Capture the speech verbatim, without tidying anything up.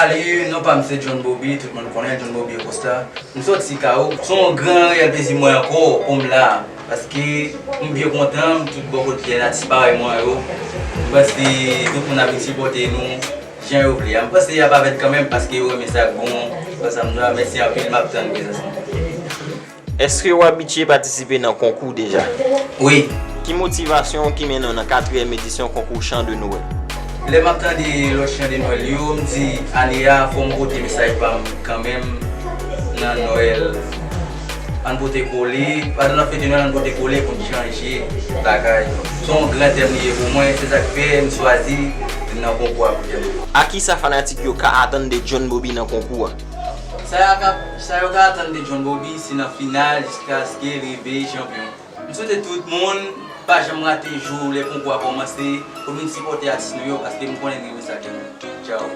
Salut, non pa m se John Bobby, tout moun konnen John Bobby Costa. M soti Kawo. Se yon gran reyèl plezi mwen ankò pou m la, paske m byen kontan, m tout bò kote gen atis parèy mwen yo. M panse tout moun ap vin sipòte nou jan yo vle a. M panse y ap avè n kanmenm paske yo renmen sa k bon. Se sa m di a, mèsi anpil, m ap tann prezans nou. Èske w abitye patisipe nan konkou deja? Wi. Ki motivasyon w ki mennen w nan katriyèm edisyon konkou chan de Nwèl? Lè m ap tande lòt chan de Nwèl yo, m di ane a fò m pote mesaj pa m kanmenm nan Nwèl. Ann pote kole, pandan n ap fete Nwèl, ann pote kole pou n chanje bagay. Se yon gran tèm li ye pou mwen, se sa k fè m chwazi vin nan konkou a pou tèm. A kisa fanatik yo ka atann de John Bobby nan konkou a? Sa yo ka, sa yo ka atann de John Bobby, se nan final jiskaske l rive chanpyon. M swete tout moun pa janm rate jou lè konkou a kòmanse pou vin sipòte atis nou yo, paske m konnen n renmen sa k gen. Tchao.